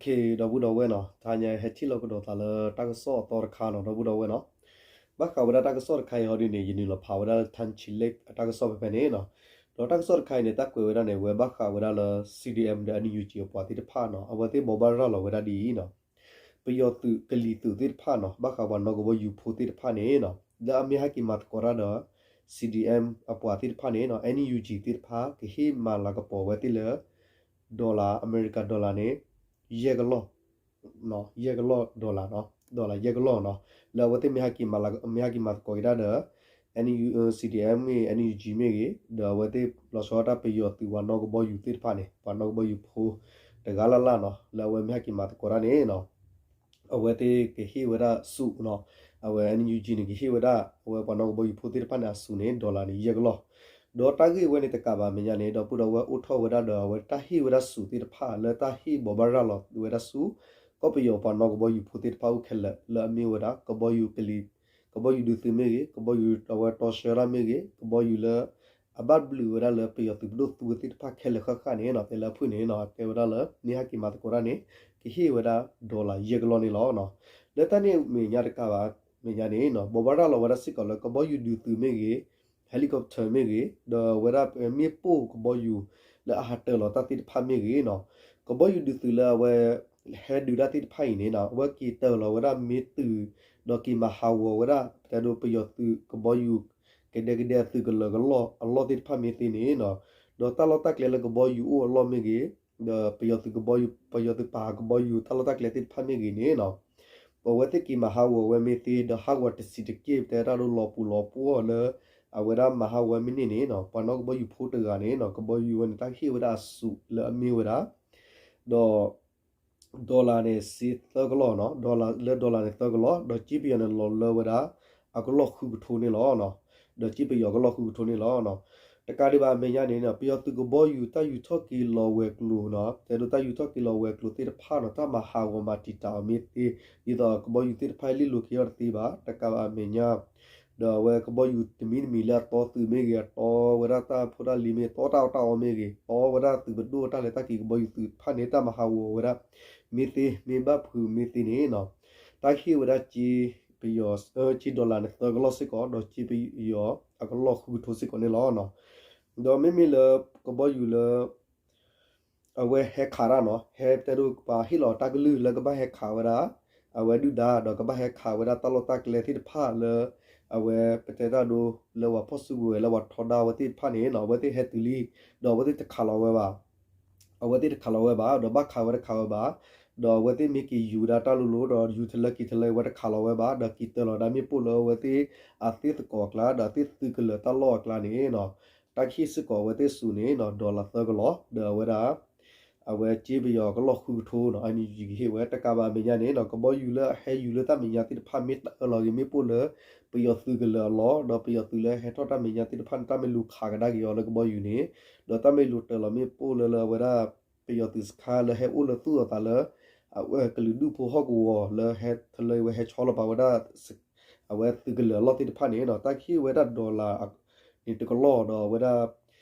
ဒီပုၢ်ဒီဝဲၢ်နီၤ, တဟါညါဟဲထံၣ်လိာ်ကဒီးသးလၢတၢ်ကစီၣ်အသီတခါနီၤ ဒီပုၢ်ဒီဝဲၢ်နီၤ. ဘၣ်ဃးဝဲဒၣ်တၢ်ကစီၣ်တခါအံၤဟီဒ်န့ၣ် ယနုာ်လီၤဖးဝဲဒၣ်လၢ Than Chilek အတၢ်ကစီၣ်ဖဲဖဲန့ၣ်နီၤ. ဒီးတၢ်ကစီၣ်တခါအံၤန့ၣ် တၢ်ကွဲးဝဲဒၣ်န့ၣ် ဝဲဘၣ်ဃးဝဲဒၣ်လၢ CDM ဒီး NUG အပှၤသ့ၣ်တဖၣ်နီၤ, အဝဲသ့ၣ်ဘိးဘၣ်ရၤလီၤဝဲဒၣ်ဒ်အံၤနီၤ, ပယီၤသုးကလံၤသုးသ့ၣ်တဖၣ်နီၤ, ဘၣ်ဃးပှၤနီၣ်ကဘီယူၤဖိသ့ၣ်တဖၣ်န့ၣ်နီၤ, လၢအမ့ၢ်ဟဲက့ၤမၤသကိးတၢ်ဒီး CDM အပှၤသ့ၣ်တဖၣ်န့ၣ်နီၤ, NUG သ့ၣ်တဖၣ် ကဟ့ၣ်မၤလၤကပီၤဝဲသ့ၣ်လၢ dollar, အမဲရကၤ dollar န့ၣ် ယဲၢ်ကလီၢ်, ယဲၢ်ကလီၢ် dollar နီၤ, dollar ယဲၢ်ကလီၢ်နီၤ, လၢအဝဲသ့ၣ်မ့ၢ်ဟဲက့ၤမၤလၤ, မ့ၢ်ဟဲက့ၤမၤသကိးက့ၤတၢ်ဒီး NU, CDM မ့ၢ် NUG မ့ၢ်ဂ့ၤ, ဒီးအဝဲသ့ၣ်လီၤဆီဒၣ်တၢ်ပယီၤသုးပှၤနီၣ်ကဘီယူၤသ့ၣ်တဖၣ်န့ၣ်, ပှၤနီၣ်ကဘီယူၤဖိတဂၤလၢ်လၢ်နီၤ, လၢအဝဲမ့ၢ်ဟဲက့ၤမၤသကိးတၢ်န့ၣ်နီၤ အဝဲသ့ၣ်ကဟ့ၣ်ဝဲဒၣ်ဆူၣ်နီၤ, အဝဲ NUG န့ၣ် ကဟ့ၣ်ဝဲဒၣ် အဝဲပှၤနီၣ်ကဘီယူၤဖိသ့ၣ်တဖၣ်န့ၣ် အဆူၣ်န့ၣ် dollar န့ၣ် ယဲၢ်ကလီၢ်, ဒီးတၢ်ဂ့ၢ်ဝဲန့ၣ်တကးဘၣ်အမဲာ်ညါန့ၣ် ဒီပုၢ်ဒီဝဲၢ်အိၣ်ထီၣ်ဝဲဒၣ်ဒီး အဝဲတၢ်ဟ့ၣ်ဝဲဒၣ်ဆူၣ်သ့ၣ်တဖၣ် လၢတၢ်ဟ့ၣ်ဘိးဘၣ်ရၤလီၤဝဲဒၣ်ဆူၣ် ကီၢ်ပယီၤပှၤနီၣ်ကဘီယူၤဖိသ့ၣ်တဖၣ်အိၣ်ခဲလၢာ် လၢအမ့ၢ်ဝဲဒၣ် ကဘီယူၤကလံၤ, ကဘီယူၤဒုးသုးမ့ၢ်ဂ့ၤ, ကဘီယူၤအဝဲတီဆှၢတၢ်မ့ၢ်ဂ့ၤ, ကဘီယူၤလၢ အဘၣ်ဘျုးဝဲဒၣ်လၢပယီၤသုးပဒိၣ်သူဝဲသ့ၣ်တဖၣ်ခဲလၢာ်ဃၣ်ဃၣ်န့ၣ်နီၤ, တဲလၢအဖုၣ်န့ၣ်နီၤ, တဲဝဲဒၣ်လၢ မ့ၢ်ဟဲက့ၤမၤသကိးတၢ်န့ၣ် ကဟ့ၣ်ဝဲဒၣ် dollar ယဲၢ်ကလီၢ်န့ၣ်လီၤ. လၢတၢ်န့ၣ်အမဲာ်ညါတကးဘၣ် မဲာ်ညါန့ၣ်နီၤ, ဘိးဘၣ်ရၤလီၤဝဲဒၣ်စ့ၢ်ကီးလၢကဘီယူၤဒုးသုးမ့ၢ်ဂ့ၤ, helicopter မ့ၢ်ဂ့ၤ, ဒီးဝဲဒၣ်မ့ၣ်ပိၢ်ကဘီယူၤလၢအဟးတၢၤလီၤတၢ်သ့ၣ်တဖၣ်မ့ၢ်ဂ့ၤနီၤ, ကဘီယူၤဒုးသုးလၢအဝဲ ဟဲဒုးတၢ်သ့ၣ်တဖၣ်အံၤန့ၣ်နီၤ, အဝဲက့ၤတၢၤလီၤဝဲဒၣ်မ့ၢ်သုး, ဒီးက့ၤမၤဟးဂီၤဝဲဒၣ် ပတဲဒိးပယီၤသုးကဘီယူၤ ကဒဲကဒဲအသုးကလၢၤကလီၢ် အလီၢ်သ့ၣ်တဖၣ်မ့ၢ်သ့န့ၣ်နီၤ, ဒီးတၢ်လီၢ်တၢ်ကျဲလၢကဘီယူၤအိၣ်အလီၢ်မ့ၢ်ဂ့ၤ, ဒီးပယီၤသုးကဘီယူၤ ပယီၤသုးပာ်ကဘီယူၤတၢ်လီၢ်တၢ်ကျဲသ့ၣ်တဖၣ်မ့ၢ်ဂ့ၤန့ၣ်နီၤ, ပဝဲသ့ၣ်က့ၤမၤဟးဂီၤဝဲမ့ၢ်သ့ ဒီးဟးဂီၤတဆံးတက့ၢ် ပတဲတၢ်ဒိးလီၤပူၤလီၤပှီၢ်လၢ အဝဲဒၣ်မၤဟးဂီၤဝဲမ့ၢ်န့ၣ်န့ၣ်နီၤ, ပှၤနီၣ်ကဘီယူၤဖိတဂၤန့ၣ်နီၤ, ကဘီယူၤဝဲန့ၣ် တၢ်ဟ့ၣ်ဝဲဒၣ်အဆူၣ်လၢအမ့ၢ်ဝဲဒၣ် ဒီး dollar န့ၣ် စ့သၢကလီၢ်နီၤ, dollar လၢ dollar န့ၣ်သၢကလီၢ်, ဒီးကၠ့ပယီၤန့ၣ်လီၤလၢဝဲဒၣ် အကလီၢ်ဃုကထိန့ၣ်လီၤ. ဒီးကၠ့ပယီၤကလီၢ်ဃုကထိန့ၣ်လီၤ. တကးဒံးဘၣ်အမဲာ်ညါန့ၣ်နီၤ, ပယီၤသုးကဘီယူၤတၢ်ယူၤထီၣ်က့ၤလီၤဝဲၤကျိၤနီၤ, တဲဒိးတၢ်ယူၤထီၣ်က့ၤလီၤဝဲၤကျိၤသ့ၣ်တဖၣ်နီၤ, တၢ်မၤဟးဂီၤမၤတံာ်တာ်အီၤမ့ၢ်သ့, ဒ်သိးကဘီယူၤသ့ၣ်တဖၣ်လံၣ်လိၤက့ၤအီၤတသ့ဘၣ်, တကးဘၣ်အမဲာ်ညါ ဒီးအဝဲကဘီယူၤတမံၤတမံၤလၢအတီသုးမ့ၢ်ဂ့ၤ, အတီဝဲဒၣ်တၢ်ဖိတၢ်လံၤမ့ၢ်, တီတၢ်အီၣ်တၢ်အီမ့ၢ်ဂ့ၤ, တီဝဲဒၣ်သုးပဒိၣ်တၢ်လဲၤတၢ်က့ၤကဘီယူၤသုးတဖၣ်န့ၣ် တၢ်မၤဟးဂီၤဝဲဒၣ် မ့ၢ်သ့, မ့ၢ်ဘၣ်ဖုးမ့ၢ်သ့န့ၣ်နီၤ, တၢ်ဟ့ၣ်ဝဲဒၣ်ကၠ့ပယီၤ, ကၠ့ dollar န့ၣ်သၢကလီၢ်စ့ၢ်ကီး, ဒီးကၠ့ပယီၤအကလီၢ်ဃုကထိစ့ၢ်ကီးန့ၣ်လီၤ. ဒီးမ့မ့ၢ်လၢကဘီယူၤလၢ အဝဲဟဲခးတၢ်နီၤ, ဟဲတဲဒိးပှၤဟ့ၣ်လီၤတၢ်ကလုၢ်လၢကဘၣ်ဟဲခးဝဲဒၣ် အဝဲဒုၣ်ဒါ ဒီးကဘၣ်ဟဲခးဝဲဒၣ်တၢ်လီၢ်တၢ်ကျဲသ့ၣ်တဖၣ်လၢ အဝဲပတဲတၢ်ဒိလၢပှၤဖီၣ်စုကဝဲၤလၢပှၤထီဒါဝဲသ့ၣ်တဖၣ်န့ၣ်နီၤ, အဝဲသ့ၣ်ဟဲတုၤလံ, ဒီးအဝဲသ့ၣ်တခးလီၤဝဲဘၣ် အဝဲသ့ၣ်တခးလီၤဝဲဘၣ်, ဒီးဘၣ်ခးဝဲတခးဝဲဘၣ်, ဒီးအဝဲသ့ၣ်မ့ၢ်က့ၤယူၤဝဲဒၣ်တၢ်လိၤလိၤ ဒီးယူၤထလၢက့ၤထလၢ အဝဲတခးလီၤဝဲဘၣ်, ဒီးက့ၤတၢၤလီၤဒၣ်မ့ၣ်ပိၢ်လၢအဝဲသ့ၣ်အသ့ၣ်သကိးအကျါ ဒီးအသ့ၣ်သုးကလၢၤတၢ်လီၢ်အကျါန့ၣ်နီၤ, တၢ်ကဟ့ၣ်စ့ၢ်ကီးအဝဲသ့ၣ်ဆူၣ်န့ၣ်နီၤ dollar သၢကလီၢ်, ဒီးအဝဲဒၣ် အဝဲကၠ့ပယီၤကလီၢ်ဃုကထိနီၤ အနံၣ်ယံာ်ကဟ့ၣ်ဝဲ တကးဘၣ်အမဲာ်ညါန့ၣ်နီၤ ကဘီယူၤလၢအဟဲယူၤလၢတၢ်မဲာ်ညါသ့ၣ်တဖၣ် မ့ၢ်တၢၤလီၤက့ၤမ့ၣ်ပိၢ်လၢ ပယီၤသုးကလၢၤအလီၢ် ဒီးပယီၤသုးလၢဟဲထီၣ်တၢ်မဲာ်ညါသ့ၣ်တဖၣ်န့ၣ် တၢ်မ့ၢ်လူၤခးကဒါက့ၤအီၤလၢကဘီယူၤန့ၣ်, ဒီးတၢ်မ့ၢ်လူၤတၢၤလီၤမ့ၣ်ပိၢ်လၢလၢအဝဲဒၣ် ပယီၤသုးစခါလၢဟဲအိၣ်လၢသူၣ်အီၤသးလၢ အဝဲကလုာ်ဒူၣ်ဖိဟီၣ်ကဝီၤလၢဟဲထလၢဝဲဟဲဆီလီၤပာ်ဝဲဒၣ် အဝဲသုးကလၢၤအလီၢ်သ့ၣ်တဖၣ်န့ၣ်နီၤ တၢ်ကဟ့ၣ်ဝဲဒၣ် dollar န့ၣ်တကလီၢ်ဒီးအဝဲဒၣ်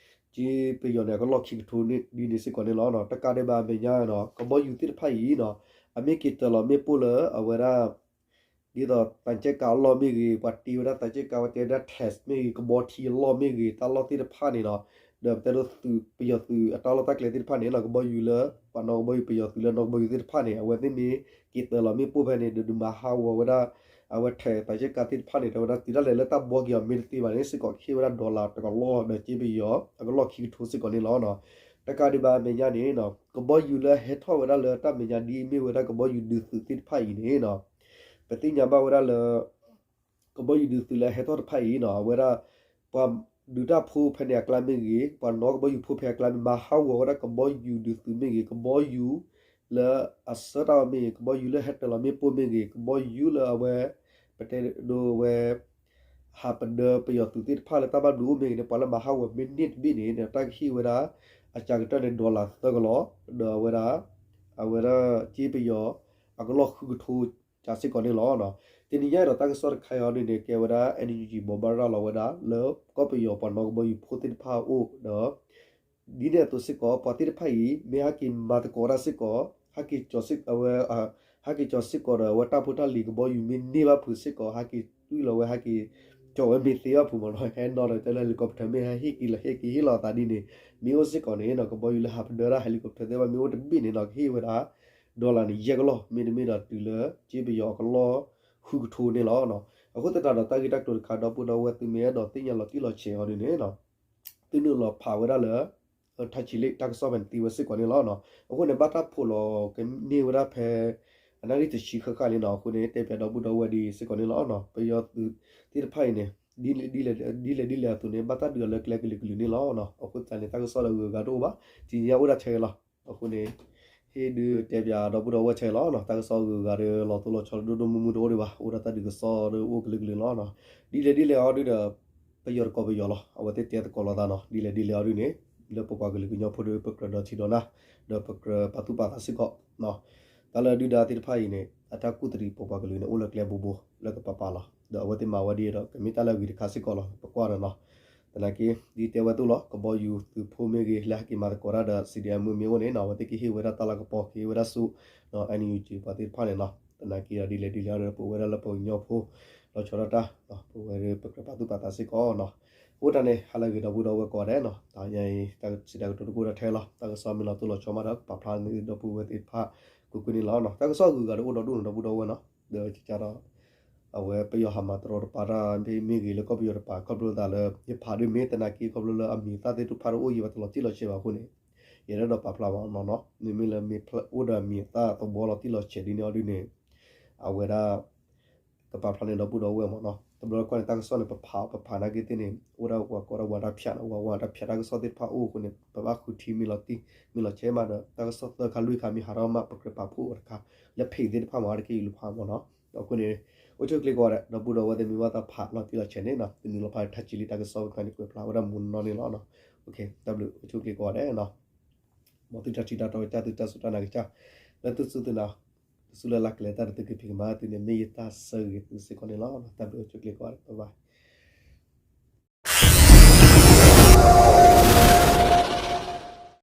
ကၠ့ပယီၤန့ၣ် အကလီၢ်ခံကထိဒ်န့ၣ်စ့ၢ်ကီးန့ၣ်လီၤ. တကးဒံးဘၣ်အမဲာ်ညါနီၤ ကဘီယူၤသ့ၣ်တဖၣ်အံၤနီၤ အမ့ၢ်က့ၤတၢၤလီၤမ့ၣ်ပိၢ်လၢအဝဲဒၣ် ဒ်သိးသးစဲၣ်ကါအလီၢ်မ့ၢ်ဂ့ၤ ပှၤတ့ဝဲဒၣ်သးစဲၣ်ကါ ပှၤတ့ဝဲဒၣ် tank မ့ၢ်ဂ့ၤ ကဘီထံအလီၢ်မ့ၢ်ဂ့ၤ တၢ်လီၢ်သ့ၣ်တဖၣ်န့ၣ်နီၤ ဒီးပတဲဒိးသုး ပယီၤသုးအတၢ်လီၢ်တၢ်ကျဲသ့ၣ်တဖၣ်န့ၣ်နီၤ ကဘီယူၤလၢ ပှၤနီၣ်ကဘီယူၤပယီၤသုးလၢနီၣ်ကဘီယူၤသ့ၣ်တဖၣ်န့ၣ် အဝဲသ့ၣ်မ့ၢ်က့ၤတၢၤလီၤမ့ၣ်ပိၢ်ဖဲန့ၣ် ဒီးဒုးမၤဟးဂီၤဝဲဒၣ် အဝဲ tank သးစဲၣ်ကါသ့ၣ်တဖၣ်န့ၣ် တဲဝဲဒၣ်တုၤဒၣ်လဲာ်လၢတၢ်ဘှီက့ၤအီၤမ့ၢ်တသ့ဘၣ်န့ၣ်စ့ၢ်ကီး ကဟ့ၣ်ဝဲဒၣ် dollar တကလီၢ် ဒီးကၠ့ပယီၤအကလီၢ်ခံကထိစ့ၢ်ကီးန့ၣ်လီၤ. တကးဒံးဘၣ်အမဲာ်ညါန့ၣ်နီၤ ကဘီယူၤလၢဟဲထီၣ်ဝဲဒၣ်လၢတၢ်မဲာ်ညါဒ်အမ့ၢ်ဝဲဒၣ်ကဘီယူၤဒုးသုးသ့ၣ်တဖၣ်အံၤန့ၣ်နီၤ ပသ့ၣ်ညါဘၣ်ဝဲဒၣ်လၢ ကဘီယူၤဒုးသုးလၢအဟဲထီၣ်တဖၣ်အံၤနီၤ အဝဲဒၣ် ပှၤဒုးတၢ်ဖိဖဲန့ၣ်အကျါမ့ၢ်ဂ့ၤ ပှၤနီၣ်ကဘီယူၤဖိဖဲအကျါမ့ၢ် မၤဟးဂီၤဝဲဒၣ်ကဘီယူၤဒုးသုးမ့ၢ်ဂ့ၤ ကဘီယူၤလၢအဆှၢတၢ်အီၤမ့ၢ်ဂ့ၤ ကဘီယူၤလၢဟဲတၢၤလီၤမ့ၣ်ပိၢ်မ့ၢ်ဂ့ၤ ကဘီယူၤလၢအဝဲ ပတဲဒိးဝဲ ဟးပဒၢပယီၤသုးသ့ၣ်တဖၣ်လၢတၢ်ဘၣ်ဘျုးအိၣ်မ့ၢ်ဂ့ၤန့ၣ် ပှၤလၢမၤဟးဂီၤမ့ၢ်န့ၢ်တဘ့ၣ်န့ၣ် တၢ်ကဟ့ၣ်ဝဲဒၣ် အစှၤကတၢၢ်န့ၣ် dollar သၢကလီၢ် ဒီးအဝဲဒၣ် အဝဲဒၣ်ကၠ့ပယီၤ အကလီၢ်ဃုကထိ စှၤစ့ၢ်ကီးန့ၣ်လီၤ. တနံၤညါအံၤဒီးတၢ်ကစီၣ်တခါအံၤဟီဒ်န့ၣ် ကဲဝဲဒၣ် NUG ဘိးဘၣ်ရၤလီၤဝဲဒၣ် လၢကီၢ်ပယီၤပှၤနီၣ်ကဘီယူၤဖိသ့ၣ်တဖၣ်အအိၣ်ဒီး ဒ်န့ၣ်အသိးစ့ၢ်ကီး ပှၤသ့ၣ်တဖၣ်အံၤ မ့ၢ်ဟဲက့ၤမၤသကိးတၢ်စ့ၢ်ကီး ဟဲက့ၤကၠီၤစ့ၢ်ကီးဝဲ ဟဲက့ၤကၠီၤစ့ၢ်ကီးဒီး အဝဲတၢ်ဖိတၢ်လံၤကဘီယူၤမ့ၢ်န့ၢ်ဘၣ်ဖုးစ့ၢ်ကီး ဟဲက့ၤတွံၢ်လီၤဝဲ ဟဲက့ၤကၠီၤဝဲမ့ၢ်သ့ဘၣ်ဖုးမ့ၢ်နီၤ ဟဲနီၤဒီးတဲလၢ helicopter မ့ၢ်ဟဲဟ့ၣ်က့ၤလီၤဟ့ၣ်က့ၤဟ့ၣ်လီၤအသးဒ်န့ၣ် မ့ၢ်အိၣ်စ့ၢ်ကီးန့ၣ်နီၤ ကဘီယူၤလၢဟးပဒၢတၢ် helicopter သ့ၣ်တဖၣ်မ့ၢ်အိၣ်တဘ့ၣ်န့ၣ်နီၤ ကဟ့ၣ်ဝဲဒၣ် dollar န့ၣ် ယဲၢ်ကလီၢ် မ့တမ့ၢ်ဒီးတုၤလၢ ကၠ့ပယီၤအကလီၢ်ဃုကထိန့ၣ်လီၤ. အဃိသတးဒီးတၢ်ဂ့ၢ်တၢ်ကျိၤတခါ ဒီပုၢ်ဒီဝဲၢ်သုမ့ၢ်အဲၣ်ဒိးသ့ၣ်ညါလီၤတံၢ်လီၤဆဲးအီၤဒ်န့ၣ်နီၤ သုနုာ်လီၤဖးဝဲဒၣ်လၢ ထါဆံးလ့ၣ် တၢ်ကစီၣ်ဖဲန့ၣ်သံဝဲစ့ၢ်ကီးန့ၣ်လီၤ. အဃိန့ၣ် ဘၣ်တၢ်ဖိးလီၤကန့ၢ်ဝဲဒၣ်ဖဲ အနၣ်ရံၣ်တဆံဃၣ်ဃၣ်လံနီၤ အဃိန့ၣ် တဲပၠးဒီပုၢ်ဒီဝဲၢ်ဒ်စ့ၢ်ကီးန့ၣ်လီၤ. ပယီၤသုးသ့ၣ်တဖၣ်အံၤန့ၣ် ဒ်လဲၣ်ဒ်လဲၣ်အသိးန့ၣ် ဘၣ်တၢ်ဒုးအီၤလၢကျဲကလုာ်ကလုာ်န့ၣ်လီၤ. အဃိသတးန့ၣ် တၢ်ကစီၣ်လၢအဂုၤအဂၤတအိၣ်ဘၣ် တနံၤညါအိၣ်ဒၣ်ထဲလီၤ. အဃိန့ၣ် ဟ့ၣ်ဒုးတဲပၠးဒီပုၢ်ဒီဝဲၢ်ထဲလီၤ. တၢ်ကစီၣ်အဂုၤအဂၤဒီး လီၤတိၢ်လီၤဆီလၢဒိၣ်ဒိၣ်မုၢ်မုၢ်တအိၣ်ဒံးဘၣ် အိၣ်ဒၣ်တၢ်ဒုးကစီၣ်ဒီးအိၣ်ကလုာ်ကလုာ်လီၤ. ဒ်လဲၣ်ဒ်လဲၣ်အီၤဒုးဒီး ပယီၤတကိးပယီၤလီၤ အဝဲသ့ၣ်တဲသကိးလိာ်သးနီၤ ဒ်လဲၣ်ဒ်လဲၣ်အီၤဒုးန့ၣ် လၢပပှၤကလုာ်ကညီဖိဒီး ပကြၢးဒီးထံဒီးနၢ် ဒီးပကြၢးပာ်သူၣ်ပာ်သးစ့ၢ်ကီး တၢ်လၢဒုၣ်ဒါသ့ၣ်တဖၣ်အံၤန့ၣ် အတၢ်ကူၣ်တရံးပပှၤကလုာ်န့ၣ် အိၣ်လၢကျဲဘိဘိလၢကပၤပၤလီၤ. ဒီးအဝဲသ့ၣ်မၤဝဲဒ်ဒီး ကမ့ၢ်တၢ်လၢအဂ့ၤတခါစ့ၢ်ကီးလီၤ ပကွၢ်ဒီးနီၤ. သနာ်က့ ဒ်တဲဝဲအသိးလီၤ ကဘီယူၤသုးဖိမ့ၢ်ဂ့ၤ လၢဟဲက့ၤမၤသကိးတၢ်ဒီး CDM မ့ၢ်အိၣ်န့ၣ်နီၤ အဝဲသ့ၣ်ကဟ့ၣ်ဝဲဒၣ်တၢ်လၤကပီၤ ကဟ့ၣ်ဝဲဒၣ်ဆူ NUG ပှၤသ့ၣ်တဖၣ်န့ၣ်နီၤ. သနာ်က့ဒီးဒ်လဲၣ်ဒ်လဲၣ်ဒီး ပဝဲဒၣ်လၢပှၤကညီဖိ လီၤဆီဒၣ်တၢ် ပဝဲပကြၢးပာ်သူၣ်ပာ်သးစ့ၢ်ကီးနီၤ. အဃိတၢ်န့ၣ် ဟါလၢအဂ့ၤဒီပုၢ်ဒီဝဲၢ်ကိးဂၤဒဲးနီၤ တနံၤညါအံၤ တၢ်စံးတၢ်ကတိၤတအိၣ်ဒၣ်ထဲလီၤ တၢ်ကစီၣ်မ့ၢ်လီၤတိၢ်လီၤဆီမးဒီး ပာ်ဖျါန့ၢ်ဒီပုၢ်ဝဲၢ်သ့ၣ်တဖၣ် ကွ့ၢ်ကွ့ၢ်န့ၣ်လီၤ. တၢ်ကစီၣ်အဂုၤအဂၤဒီးအိၣ်ဒီဒူၣ်န့ၣ် ဒီပုၢ်ဒီဝဲၢ်နီၤ ဒီးကကဒီး အဝဲပယီၤဟးမၤတရီတပါတၢ်မ့ၢ်ဂ့ၤလၢကီၢ်ပယီၤတပၤ ခီဖျိသးလၢ ယဖးဒ်မ့ၢ်သနာ်က့ ခီဖျိလၢအမံၤအသၣ်သ့ၣ်တဖၣ်တအိၣ်ယံၤဘၣ်တလီၤတံၢ်လီၤဆဲးဘၣ်အဃိန့ၣ် ယအဲၣ်ဒိးပာ်ဖျါဘၣ်နီၤနီၤ မ့မ့ၢ်လၢမ့ၢ်အိၣ်ဒီးအမံၤအသၣ်သဘီလီၤတံၢ်လီၤဆဲးဒ်န့ၣ်အီၤဒ်န့ၣ် အဝဲဒၣ် ကပာ်ဖျါန့ၢ်ဒီပုၢ်ဒီဝဲၢ်မ့ၢ်နီၤ တဘျီတခီၣ်န့ၣ် တၢ်ကစီၣ်န့ၣ် ပဖးပဖးနာ်က့သ့ၣ်န့ၣ် အိၣ်ဒၣ်ဝဲကိးဒၣ်ဝဲတၢ်ဖၠးနီၤ ဝဲဝဲတၢ်ဖၠးတၢ်ကစီၣ်သ့ၣ်တဖၣ်အိၣ်အဃိန့ၣ် ပဘၣ်ဃုထံမ့ၢ်လီၤတံၢ် မ့ၢ်လီၤဆဲးမးဒီး တၢ်ကစီၣ်သၢခါလွံၢ်ခါမ့ၢ်ဟးထီၣ်မး ပကြၢးပာ်ဖှိၣ်အီၤတခါ လၢဖံးသ့ၣ်တဖၣ်မ့ၢ်တက့ၢ်ယူၢ်လီၤဖးမ့ၢ်နီၤ အဃိန့ၣ် အိၣ်ဆူၣ်အိၣ်ချ့ကိးဂၤဒဲး ဒီပုၢ်ဒီဝဲၢ်သ့ၣ်မ့ၢ်ဘၣ်တၢ်ဖးလီၤတံၢ်လီၤဆဲးန့ၣ်နီၤ တနံၤလီၤဖးထါဆံးလံတၢ်ကစီၣ်ဖဲန့ၣ် ကွဲးဖျါဝဲဒၣ်မ့ၢ်နီၤန့ၣ်လီၤ. တၢ်ဘျုးအိၣ်ဆူၣ်အိၣ်ချ့ကိးဂၤဒဲးနီၤ မ်သုတၢ်ထံၣ်တၢ်တီကစၢ်သုတၢ်စူၢ်တၢ်နာ်ကစၢ် လၢသုစူၢ်သုနာ် တစူၢ်လၢ်လၢ်ကလဲၤတၢ်ဒီးသုကဖံးကမၤသုန့ၣ် မ့ၢ်ယတၢ်ဆၢဂ့ၤသုစ့ၢ်ကီးန့ၣ်လီၤ. တၢ်ဘျုးအိၣ်ဆူၣ်အိၣ်ချ့ကိးဂၤဒဲး bye bye.